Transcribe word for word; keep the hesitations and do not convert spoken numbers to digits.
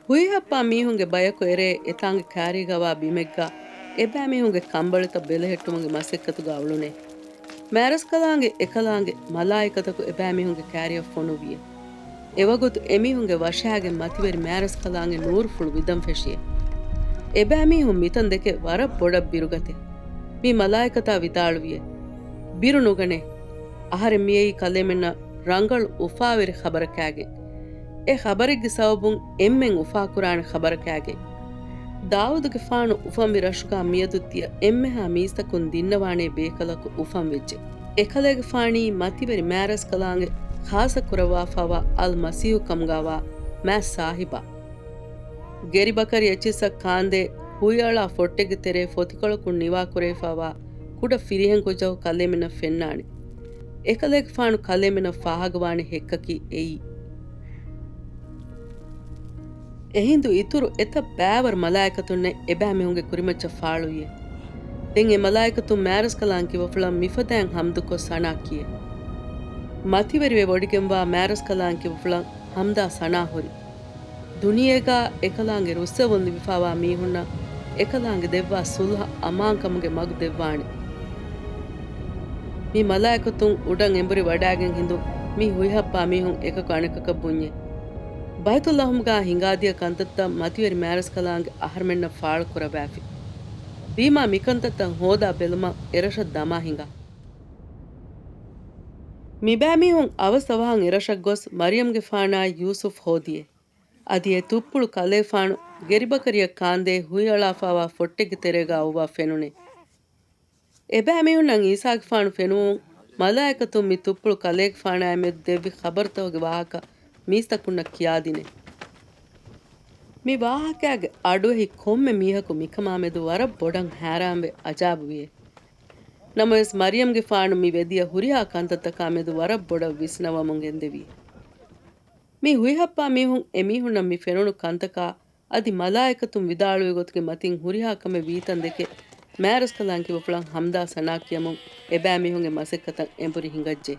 ހުއިހައްޕާ މީހުންގެ ބަޔަކު އެރޭ އެތާނގެ ކާރީގަވާ ބިމެއްގަ އެބައިމީހުންގެ ކަނބަޅިތައް ބެލެހެއްޓުމުގެ މަސައްކަތުގަ އުޅުނޭ. މާރަސްކަލާނގެ އެކަލާނގެ މަލާއިކަތަކު އެބައިމީހުންގެ ކާރިއަށް ފޮނުއްވިއެ. އެވަގުތު އެމީހުންގެ ވަށާގެން މަތިވެރި މާރަސްކަލާނގެ ނޫރުފުޅު ވިދަން ފެށިއެ. އެބައިމީހުން މިތަން ދެކެ ވަރަށް ބޮޑަށް ބިރުގަތެ. މި މަލާއިކަތާ ވިދާޅުވިއެ، ބިރު ނުގަނޭ. އަހަރެން މިއައީ ކަލޭމެންނަށް ރަނގަޅު އުފާވެރި ޚަބަރަކާގެން. އެ ޚަބަރެއްގެ ސަބަބުން އެންމެން އުފާކުރާނެ ޚަބަރަކާގެން. ދާއޫދުގެފާނު އުފަންވި ރަށުގަ މިއަދު ތިޔަ އެންމެހާ މީސްތަކުން ދިންނަވާނޭ ބޭކަލަކު އުފަންވެއްޖެ. އެކަލޭގެފާނީ މަތިވެރި މާރަސްކަލާނގެ ޚާއްޞަ ކުރައްވާފައިވާ އަލްމަސީހު ކަމުގައިވާ މާތް ސާހިބާ. ގެރިބަކަރި އެއްޗިއްސަށް ކާންދޭ ހުއިއަޅާ ފޮއްޓެއްގެ ތެރޭ ފޮތިކޮޅަކުން ނިވާކުރެވިފައިވާ ކުޑަ ފިރިހެން ކުއްޖަކު ކަލޭމެންނަށް ފެންނާނެ. އެކަލޭގެފާނު ކަލޭމެންނަށް ފާހަގަވާނެ ހެއްކަކީ އެއީ. އެހިނދު އިތުރު އެތައް ބައިވަރު މަލާއިކަތުންނެއް އެބައިމީހުންގެ ކުރިމައްޗަށް ފާޅުވިއެ. ދެން އެ މަލާއިކަތުން މާރަސްކަލާނގެ ކިބަފުޅަށް މިފަދައިން ހަމްދުކޮށް ސަނާ ކިޔޭ. މަތިވެރިވެ ވޮޑިގެންވާ މާރަސްކަލާނގެ ކިބަފުޅަށް ހަމްދާ ސަނާ ހުރި. ދުނިޔޭގަ އެކަލާނގެ ރުއްސެވުން ލިބިފައިވާ މީހުންނަށް އެކަލާނގެ ދެއްވާ ސުލްހަ އަމާންކަމުގެ މަގު ދެއްވާނެ. މި މަލާއިކަތުން އުޑަށް އެނބުރި ވަޑާގެން ހިނދު މި ހުއިހައްޕާ މީހުން އެކަކު އަނެކަކަށް ބުންޏޭ. ބައިތުއްލަހުމްގަ ހިނގާދިޔަ ކަންތައްތައް މަތިވެރި މާރަސްކަލާނގެ އަހަރުމެންނަށް ފާޅު ކުރައްވާފި. ވީމާ މިކަންތައްތައް ހޯދާ ބެލުމަށް އެރަށަށް ދަމާ ހިނގާ. މިބައިމީހުން އަވަސް އަވަހަށް އެރަށަށް ގޮސް މަރިޔަމްގެފާނާއި ޔޫސުފް ހޯދިއޭ. އަދި އެ ތުއްޕުޅު ކަލޭފާނު ގެރިބަކަރިއަށް ކާންދޭ ހުއިއަޅާފައިވާ ފޮއްޓެއްގެ ތެރޭގަ އޮއްވާ ފެނުނޭ. އެބައިމީހުންނަށް އީސާގެފާނު ފެނުވުން މަލާއިކަތުން މި ތުއްޕުޅު ކަލޭގެފާނާއި މެދު ދެއްވި ޚަބަރުތަކުގެ ވާހަކަ މީސްތަކުންނަށް ކިޔާދިނޭ. މި ވާހަކައިގެ އަޑުއެހި ކޮންމެ މީހަކު މިކަމާ މެދު ވަރަށް ބޮޑަށް ހައިރާންވެ އަޖާބުވިއޭ. ނަމަވެސް މަރިޔަމްގެފާނު މި ވެދިޔަ ހުރިހާ ކަންތައްތަކާ މެދު ވަރަށް ބޮޑަށް ވިސްނަވަމުން ގެންދެވި. މި ހުއިހައްޕާ މީހުން އެމީހުންނަށް މި ފެނުނު ކަންތަކާ އަދި މަލާއިކަތުން ވިދާޅުވި ގޮތުގެ މަތިން ހުރިހާ ކަމެއް ވީތަން ދެކެ މާރަސްކަލާނގެ ކިބަފުޅަށް ހަމްދާ ސަނާ ކިޔަމުން އެބައިމީހުންގެ މަސައްކަތަށް އެނބުރި ހިނގައްޖެ.